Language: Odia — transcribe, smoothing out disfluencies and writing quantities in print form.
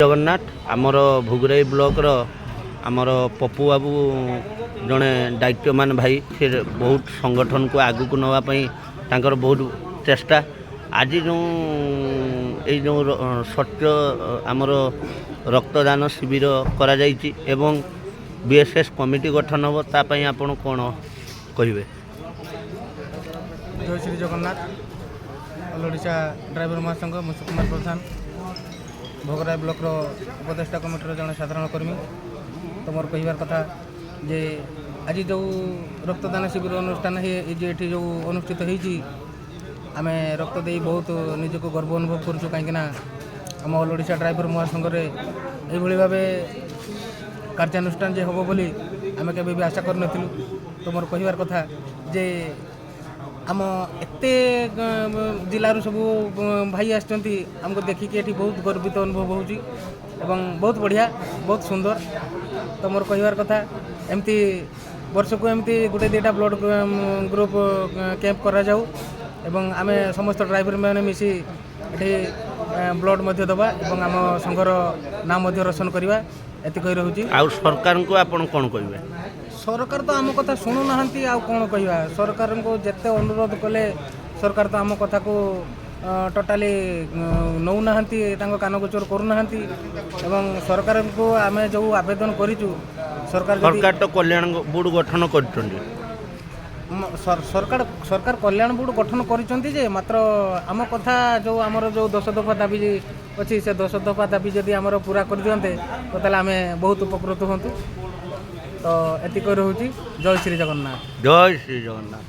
ଜଗନ୍ନାଥ। ଆମର ଭୋଗରାଇ ବ୍ଲକର ଆମର ପପୁ ବାବୁ ଜଣେ ଦାୟିତ୍ୱମାନ ଭାଇ। ସେ ବହୁତ ସଂଗଠନକୁ ଆଗକୁ ନେବା ପାଇଁ ତାଙ୍କର ବହୁତ ଚେଷ୍ଟା। ଆଜି ଯେଉଁ ଏଇ ଯେଉଁ ସତ୍ୟ ଆମର ରକ୍ତଦାନ ଶିବିର କରାଯାଇଛି ଏବଂ ବିଏସ୍ଏସ୍ କମିଟି ଗଠନ ହେବ, ତା ପାଇଁ ଆପଣ କ'ଣ କହିବେ? ଜୟ ଶ୍ରୀ ଜଗନ୍ନାଥ। ଅଲ୍ ଓଡ଼ିଶା ଡ୍ରାଇଭର ମହାସଂଘ, ମୁଁ ସୁକୁମାର ପ୍ରଧାନ, ଭୋଗରାଇ ବ୍ଲକର ଉପଦେଷ୍ଟା କମିଟିର ଜଣେ ସାଧାରଣ କର୍ମୀ। ତ ମୋର କହିବାର କଥା ଯେ ଆଜି ଯେଉଁ ରକ୍ତଦାନ ଶିବିର ଅନୁଷ୍ଠାନ ଏଇ ଯେ ଏଠି ଯେଉଁ ଅନୁଷ୍ଠିତ ହେଇଛି, ଆମେ ରକ୍ତ ଦେଇ ବହୁତ ନିଜକୁ ଗର୍ବ ଅନୁଭବ କରୁଛୁ, କାହିଁକିନା ଆମ ଅଲ୍ ଓଡ଼ିଶା ଡ୍ରାଇଭର ମହାସଂଘରେ ଏଇଭଳି ଭାବେ କାର୍ଯ୍ୟାନୁଷ୍ଠାନ ଯେ ହେବ ବୋଲି ଆମେ କେବେ ବି ଆଶା କରିନଥିଲୁ। ତ ମୋର କହିବାର କଥା ଯେ ଆମ ଏତେ ଜିଲ୍ଲାରୁ ସବୁ ଭାଇ ଆସିଛନ୍ତି। ଆମକୁ ଦେଖିକି ଏଠି ବହୁତ ଗର୍ବିତ ଅନୁଭବ ହେଉଛି ଏବଂ ବହୁତ ବଢ଼ିଆ, ବହୁତ ସୁନ୍ଦର। ତ ମୋର କହିବାର କଥା, ଏମିତି ବର୍ଷକୁ ଏମିତି ଗୋଟେ ଦୁଇଟା ବ୍ଲଡ଼ ଗ୍ରୁପ୍ କ୍ୟାମ୍ପ କରାଯାଉ ଏବଂ ଆମେ ସମସ୍ତ ଡ୍ରାଇଭରମାନେ ମିଶି ଏଠି ବ୍ଲଡ଼ ମଧ୍ୟ ଦେବା ଏବଂ ଆମ ସଂଘର ନାଁ ମଧ୍ୟ ରୋଶନ କରିବା, ଏତିକି କହି ରହୁଛି। ଆଉ ସରକାରଙ୍କୁ ଆପଣ କ'ଣ କହିବେ? ସରକାର ତ ଆମ କଥା ଶୁଣୁନାହାନ୍ତି, ଆଉ କ'ଣ କହିବା? ସରକାରଙ୍କୁ ଯେତେ ଅନୁରୋଧ କଲେ ସରକାର ତ ଆମ କଥାକୁ ଟୋଟାଲି ନେଉନାହାନ୍ତି, ତାଙ୍କ କାନଗୋଚର କରୁନାହାନ୍ତି। ଏବଂ ସରକାରଙ୍କୁ ଆମେ ଯେଉଁ ଆବେଦନ କରିଛୁ, ସରକାର ଯଦି ସରକାର ତ କଲ୍ୟାଣ ବୋର୍ଡ଼ ଗଠନ କରିଛନ୍ତି। ସରକାର କଲ୍ୟାଣ ବୋର୍ଡ଼ ଗଠନ କରିଛନ୍ତି ଯେ, ମାତ୍ର ଆମ କଥା ଯେଉଁ ଆମର ଯେଉଁ 10 ଦଫା ଦାବି ଅଛି, ସେ 10 ଦଫା ଦାବି ଯଦି ଆମର ପୁରା କରିଦିଅନ୍ତେ, ତ ତାହେଲେ ଆମେ ବହୁତ ଉପକୃତ ହୁଅନ୍ତୁ। ତ ଏତିକି ରହୁଛି। ଜୟ ଶ୍ରୀ ଜଗନ୍ନାଥ। ଜୟ ଶ୍ରୀ ଜଗନ୍ନାଥ।